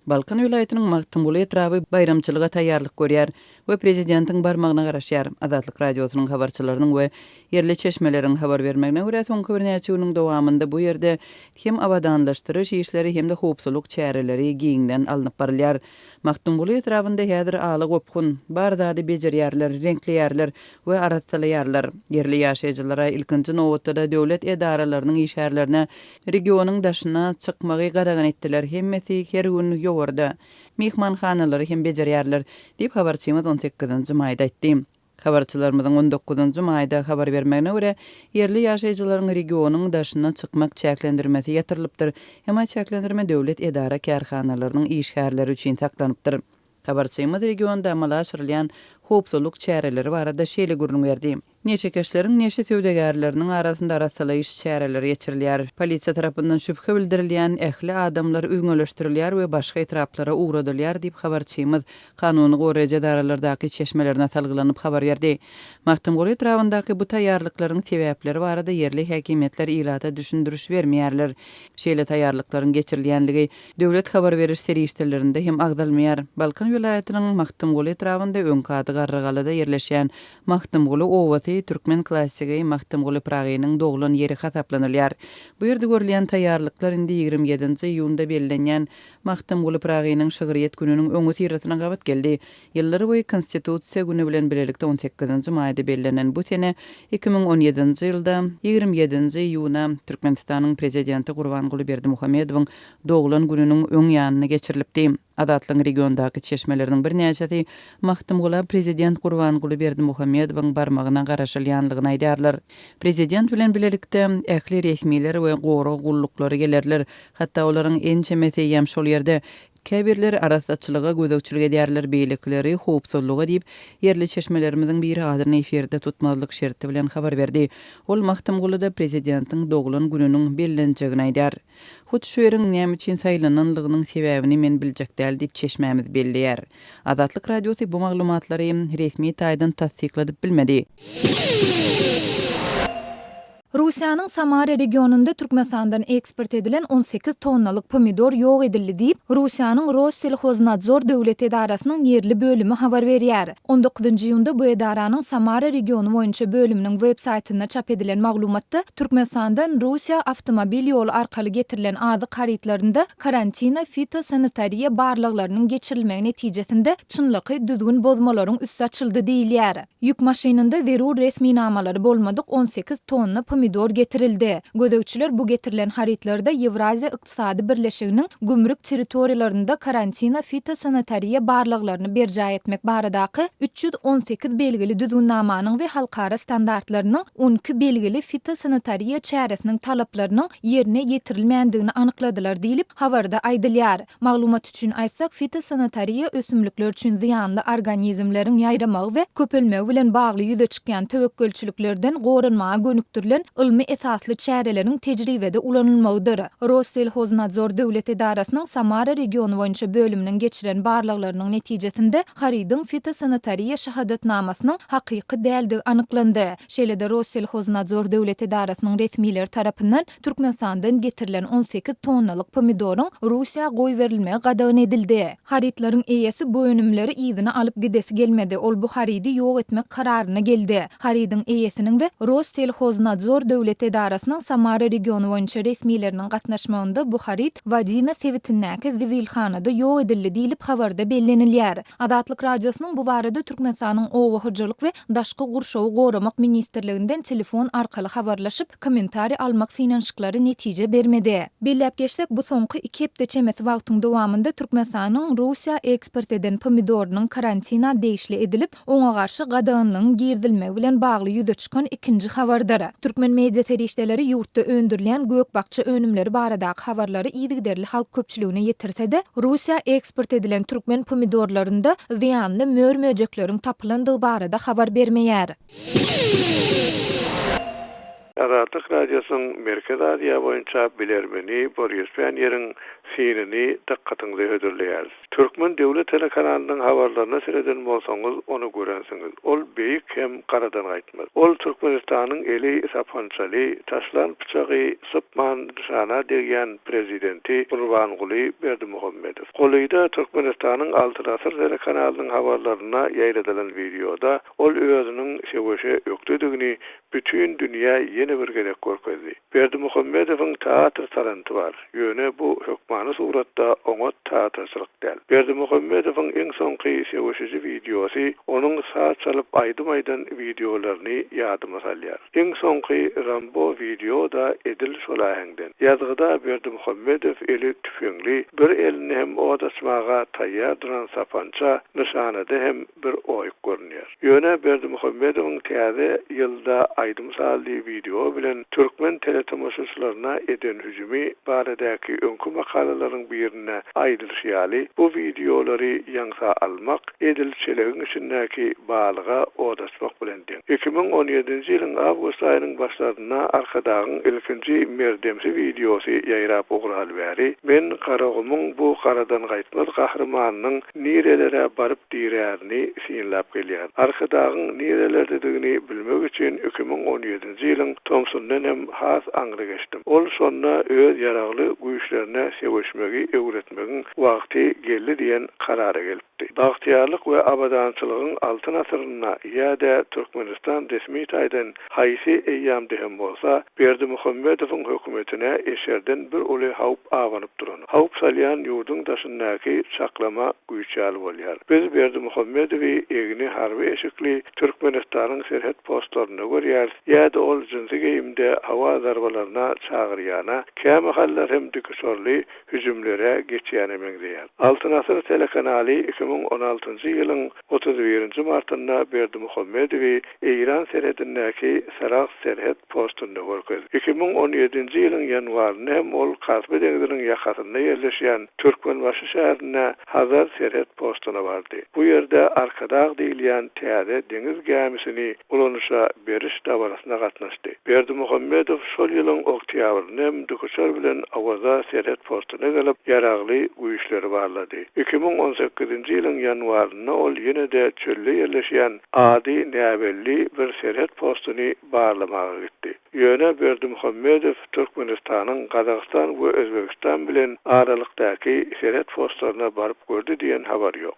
Balkan welaýatynyň Magtymguly etraby baýramçylyga taýýarlyk görýär we prezidentiň barmagyna garaşýar. Azatlyk Radiosynyň habarçylarynyň we ýerli çeşmeleriň habar bermegine görä, soňky birnäçe günüň dowamynda bu ýerde hem abadanlaşdyryş işleri, hem-de howpsuzlyk çäreleri giňden alnyp barylýar. Magtymguly etrabynda häzir ala gopgun, bar zady bejerýärler, reňkleýärler we arassalaýarlar. Ýerli ýaşaýjylara, ilkinji nobatda-da döwlet edaralarynyň işgärlerine Regionyň daşyna çykmagy gadagan etdiler, hemmesi her gün ýowarda. Myhmanhanalary hem bejerýärler, diýip, habarçymyz on sekizinji maýda aýtdy. Habarçylarymyzyň on dokuzynjy maýda habar bermegine görä, ýerli ýaşaýjylaryň regionyň daşyna çykmak çäklendirmesi ýatyrylypdyr, emma çäklendirme döwlet edara-kärhanalarynyň işgärleri üçin saklanypdyr. Habarçymyz regionda amala aşyrylýan howpsuzlyk çäreleri barada şeýle gürrüň berdi. Neşekeşleriň, neşe söwdagärleriniň arasynda arassalaýyş çäreleri geçirilýär. Polisiýa tarapyndan şübhe bildirilýän ähli adamlar üzňeleşdirilýär we başga etraplara ugradylýar diýip, habarçymyz kanuny goraýjy edaralardaky çeşmelerine salgylanyp habar berdi. Magtymguly etrabyndaky bu taýýarlyklaryň sebäpleri barada ýerli häkimiýetler ilata düşündiriş bermeýärler. Şeýle taýýarlyklaryň geçirilýänligi döwlet habar beriş serişdelerinde hem agzalmaýar. Balkan welaýatynyň Magtymguly etrabynda öňki ady Garrygalada ýerleşýän Magtymguly obasy türkmen klassigi Magtymguly Pyragynyň doglan ýeri hasaplanylýar. Bu ýerde görülýän taýýarlyklar indi 27-nji iýunda bellenýän Magtymguly Pyragynyň şygryýet gününiň öňüsyrasyna gabat geldi. Ýyllar boýy Konstitusiýa güni bilen bilelikde on sekizinji maýda bellenen bu sene 2017-nji ýylda 27-nji iýuna Türkmenistanyň Prezidenti Gurbanguly Berdimuhamedowyň doglan gününiň öň ýanynda geçirilipdi. Azatlygyň regiondaky çeşmeleriniň birnäçesi Magtymgula prezident Gurbanguly Berdimuhamedowyň barmagyna garaşylýanlygyny aýdýarlar. Prezident bilen bilelikde ähli resmiler we gorag gulluklary gelerler. Hatda olaryň ençemesi eýýäm şol ýerde. Käbirleri arassaçylyga gözegçilik edýärler, beýlekileri howpsuzlyga diýip, ýerli çeşmelerimiziň biri adyny efirde tutmazlyk şerti bilen habar berdi. Ol Magtymguluda prezidentiň doglan gününiň bellenjegini aýdýar. Hut şu ýeriň näme üçin saýlananlygynyň sebäbini men biljek däl diýip, çeşmämiz belleýär. Azatlyk Radiosy bu maglumatlary resmi taýdan tassykladyp bilmedi. Russiýanyň Samara regionynda Türkmenistandan eksport edilen 18 tonnalyk pomidor ýok edildi diýip, Russiýanyň Rosselhoznadzor döwlet edarasynyň ýerli bölümi habar berýär. On dokuzynjy iýunda bu edaranyň Samara regiony boýunça bölüminiň web saýtynda çap edilen maglumatda Türkmenistandan Russiýa awtomobil ýoly arkaly getirilen azyk harytlarynda karantina fitosanitariýa barlaglarynyň geçirilmegi netijesinde çynlakaý düzgün bozmalaryň üsti açyldy diýilýär. Ýük maşynynda zerur resminamalary bolmadyk 18 tonna pomidor getirildi. Gözegçiler bu getirilen harytlarda Ýewraziýa ykdysady birleşiginiň gümrük territoriýalarynda karantina fitosanitariýa barlaglaryny berjaý etmek baradaky 318 belgili düzgünnamanyň we halkara standartlarynyň 12 belgili fitosanitariýa çäresiniň talaplarynyň ýerine ýetirilmändigini anykladylar diýlip, habarda aýdylýar. Maglumat üçin aýtsak, fitosanitariýa ösümlikler üçin zyýanly organizmleriň ýaýramagy we köpelmegi bilen bagly ýüze çykýan töwekgelçiliklerden goranmaga gönükdirilen ylmy esasly çäreleriň tejribede ulanylmagydyr. Rosselhoznadzor döwlet edarasynyň Samara regiony boýunça bölüminiň geçiren barlaglarynyň netijesinde harydyň fitosanitariýa şahadatnamasynyň hakyky däldigi anyklandy. Şeýle-de Rosselhoznadzor döwlet edarasynyň resmileri tarapyndan Türkmenistandan getirilen 18 tonnalyk pomidoryň Russiýa goýberilmegi gadagan edildi. Harytlaryň eýesi bu önümleri yzyna alyp gidesi gelmedi, ol bu harydy ýok etmek kararyna geldi. Harydyň eýesiniň we Rosselhoznadzor döwlet edarasynyň Samara regiony boýunça resmileriniň gatnaşmagynda bu haryt Wadina sebitindäki zibilhanada ýok edildi diýlip habarda bellenilýär. Azatlyk Radiosynyň bu barada Türkmenistanyň Oba hojalyk we daşky gurşawy goramak ministrliginden telefon arkaly habarlaşyp, kommentariý almak synanyşyklary netije bermedi. Belläp geçsek, bu soňky iki hepde çemesi wagtyň dowamynda Türkmenistanyň Russiýa eksport eden pomidorynyň karantina degişli edilip, oňa garşy gadaganlygyň girizilmegi bilen bagly ýüze çykan ikinji habardyr. Türkmen media serişdeleri ýurtda öndürilýän gök-bakja önümleri baradaky habarlary yzygiderli halk köpçüligine ýetirse-de, Russiýa eksport edilen türkmen pomidorlarynda zyýanly mör-möjekleriň tapylandygy barada habar bermeýär. Azatlyk Radiosynyň Merkezi Aziýa boýunça bilermeni Boris Pänýeriň synyny dykgatyňyza hödürleýäris. Türkmen döwlet telekanalynyň habarlaryna sereden bolsaňyz, ony görensiňiz. Ol beýik hem garadangaýtmaz. Ol Türkmenistanyň eli sapançaly, taşlan pyçagy sypman nyşana degýän prezidenti Gurbanguly Berdimuhamedow. Golaýda Türkmenistanyň Altyn asyr telekanalynyň habarlarynda ýaýradylan wideoda ol özüniň söweşe ökdedigini bütin dünýä ýene bir gezek görkezdi. Berdimuhamedowyň teatr talanty bar, ýöne bu hökmany suratda oňat teatrçylyk däl. Berdimuhamedowyň iň soňky söweşiji wideosy onuň saz çalyp aýdym aýdan wideolaryny ýadyma salýar. Iň soňky Rambo wideo-da edil şol äheňden. Ýazgyda Berdimuhamedow eli tüpeňli, bir elinde hem ot açmaga taýýar duran sapança, nyşanada hem bir oýuk görünýär. Ýöne Berdimuhamedowyň täze ýylda aýdym-sazly wideo bilen türkmen teletomaşaçylaryna eden hüjümi baradaky öňki makalalaryň birinde aýdylyşy ýaly, bu wideolary ýaňsa almak edil çelegiň içindäki balyga ot açmak bilen deň. 2017-nji ýylyň awgust aýynyň başlarynda Arkadagyň ilkinji merdemsi wideosy ýaýrap ugraly bäri, men Garagumuň bu garadangaýtmaz gahrymanynyň nirelere baryp dirärini synlap gelýär. Arkadagyň nirelerdedigini bilmek üçin 2017-nji ýylyň tomsundan hem has aňry geçdim. Ol şonda öz ýaragly güýçlerine söweşmegi öwretmegiň wagty geldi diýen karara gelipdi. Bagtyýarlyk we abadançylygyň altyn asyrynda ýa-da Türkmenistan resmi taýdan Haýsy eýýamda hem bolsa, Berdimuhamedowyň hökümetine eşerden bir uly howp abanyp duran. Howp salýan ýurduň daşyndaky çaklama güýç ýaly bolýar. Biz Berdimuhamedowy egni harby eşikli Türkmenistanyň serhet postlarynda görýäris, ýa-da ol jynsy geýimde howa zarbalaryna çagyrýana, kämahallar hem dikuçarly hüjümlere geçýäne meňzeýär. Altyn asyr telekanaly 2016-njy ýylyň 31-nji martynda Berdimuhamedowy Eýran serhedindäki Sarahs serhet postunda görkezdi. 2017-nji ýylyň ýanwarynda hem ol Kaspi deňziniň ýakasynda ýerleşýän Türkmenbaşy şäherinde Hazar serhet postuna bardy. Bu ýerde Arkadag diýilýän täze deňiz gämisini ulanyşa beriş dabarasyna gatnaşdy. Berdimuhamedow şol ýylyň oktýabrynda hem dikuçar bilen Awaza serhet postuna gelip, ýaragly güýçleri barlady. 2018-nji ýylyň ýanwarynda ol ýene-de çölde ýerleşýän ady näbelli bir serhet postuny barlamaga gitdi. Ýöne Berdimuhamedow Türkmenistanyň Gazagystan we Özbegistan bilen aralykdaky serhet postlaryna baryp gördi diýen habar ýok.